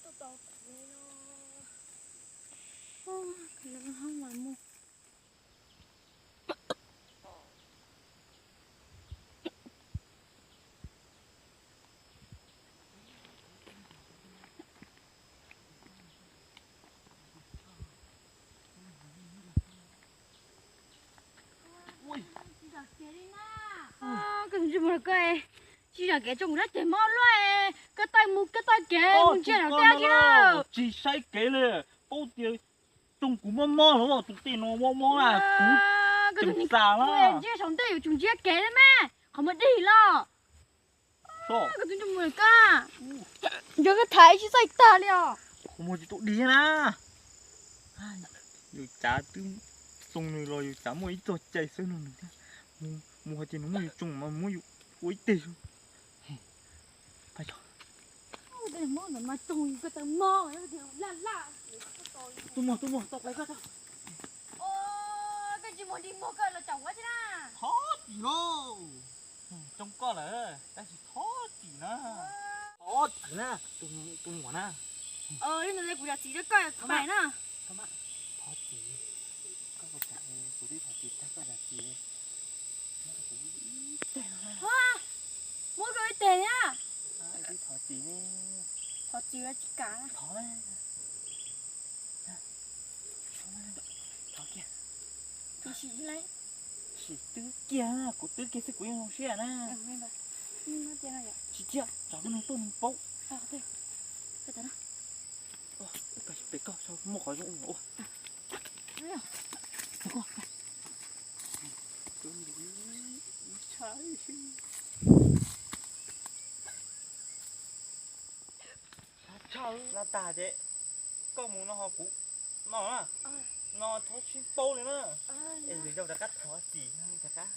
Koj tus ntsej muag koj, tsis zam kev rau kuv dab ceg mob luaj, koj taw mus koj taw kev mus ntsia saum tej dab tsi na. Tsis saib kev li, paub tias tsoo kuv mob mob los tus tej no mob mob na, kuv tseem xav na. Ntsia saum ntej yuav tsum ntsia kev li mas qhov muag dig los. Koj tus ntsej muag koj, nrog koj tham tsis txawj tag li os. Qhov muag tsis tau dig na. Yus cav twb xoo nws los yus cav muaj ib txoj cai xwb no nws thiab. Mus hais tias nws muab yus tsoo mas muab yus ua ib teg. Tus muag, tus muag, tau plais koj. Koj tsis muag dig muag koj los caum kuv tsi na. Thov txim lauj. Tsoo koj lawm tab sis thov txim na. Thov txim na, tus muam na. Li ntawd kuv zam txim rau koj pais na. Thov txim, koj puas kam kuv twb thov txim tag koj zam txim. Muab koj ib teg na. Twb thov txim ne. Thov txim tsis kam. Thov, thov kiag. Sim twb kiag, kuv twb kiag xwb kuv yeej zoo siab na. Tsis cia tsam koj neeg tuaj nws paub. Pem koj muaj qhov zoo ua. No tag ces koj mus no ho kuv no na. No thov sib paub li na. Es lwm zaus rov qab thov txim rov qab.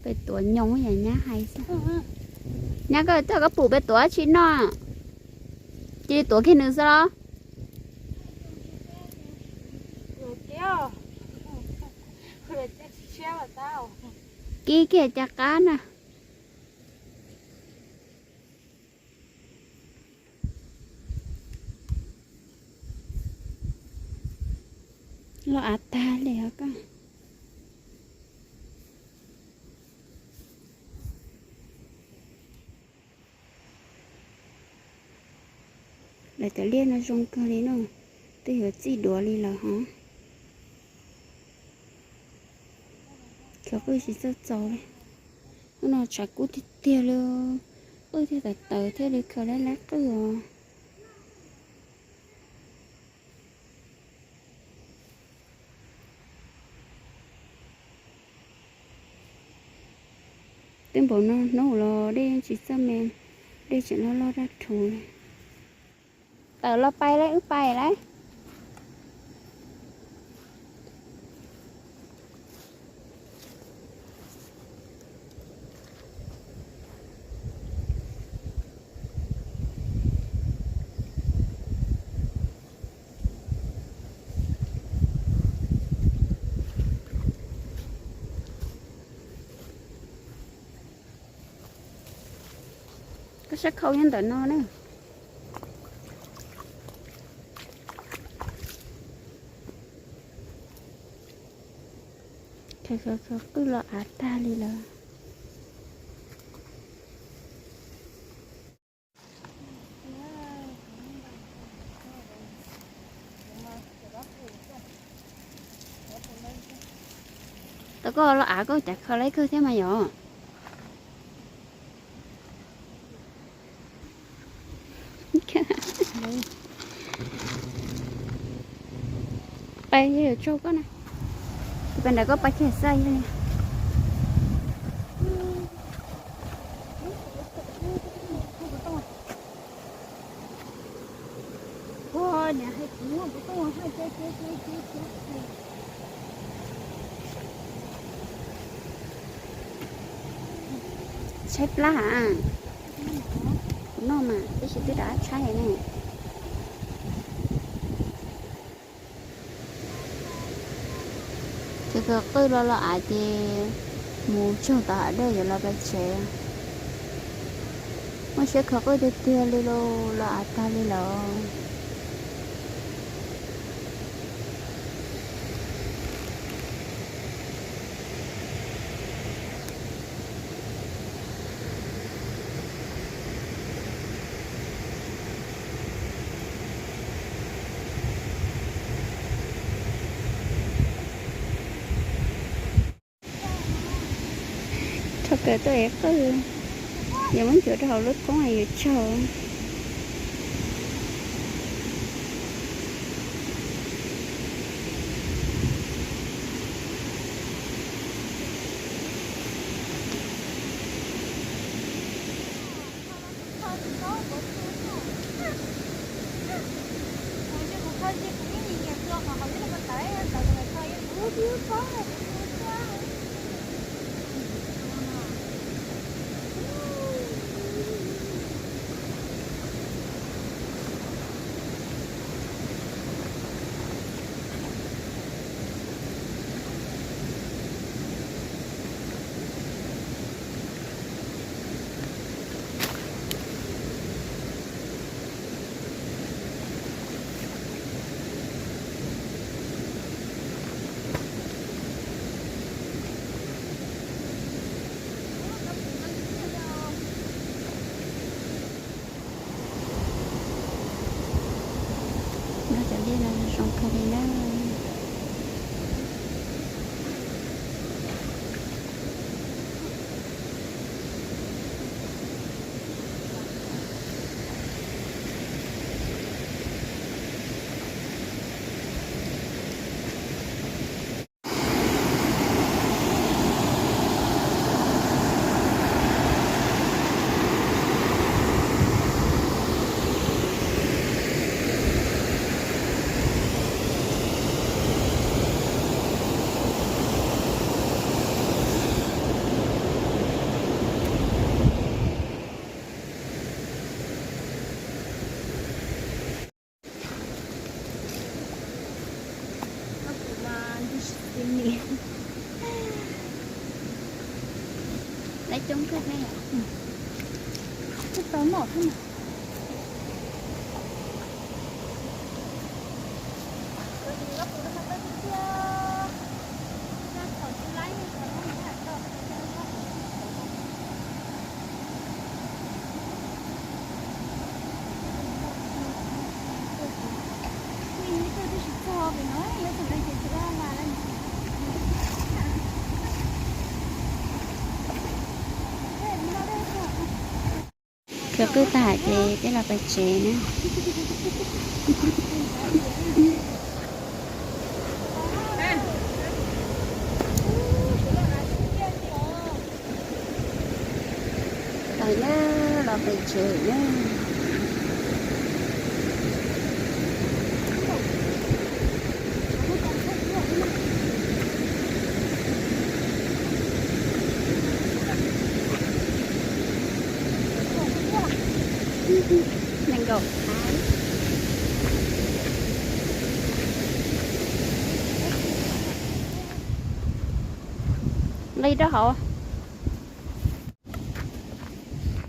Pem tuav nyoos yam nyab hais xwb. Nyab, koj txog koj pum pem tuav tsis noj, cia li tuav kiag nws xwb los? Kib kiag cov qab na. Los av tag li os koj. Lawv cov liaj no zoo kawg li no, twb yuav txij duav li lawm hov. Khaws qwj tsis txawj txaus li. Hnub no tshav kub tiag tiag li, qwj thiaj tawv tawv thiaj li khaws lab lab qwj os. Twb npaum no hnub los dej tsis txawj me, dej tseem loj loj daj rhuv li. Tawm los pais lauj, wb pais lauj. Sab khau nyob ntawm no na. Khaws qwj los av tag li lawm. Tau koj los av koj cas khaws laib kawg thiab mas yom. Pais yog yuav tsaug koj na. Pais ntawd koj pais kiag xaj yog li. Tshaib plab ha. Kuv noj mas tab sis twb rov qab tshaib ne. Ces khaws qwj los los av ces mus tsaug tom hav dej yuav los pais tsev. Muaj siab khaws qwj tiag tiag li lauj, los av tag li lawm. Rho kawg tuaj ev qwj, yuav muab ncuav rau hauv lub koob yuav tsaug. No cov liaj no zoo kawg li na. Laiv coob kawg ne. Twb tau noj thiab mas. Khaws qwj tag ces peb los pem tsev na. Los yog los pem tsev na. Nees nkaum. Nqis rau hauv.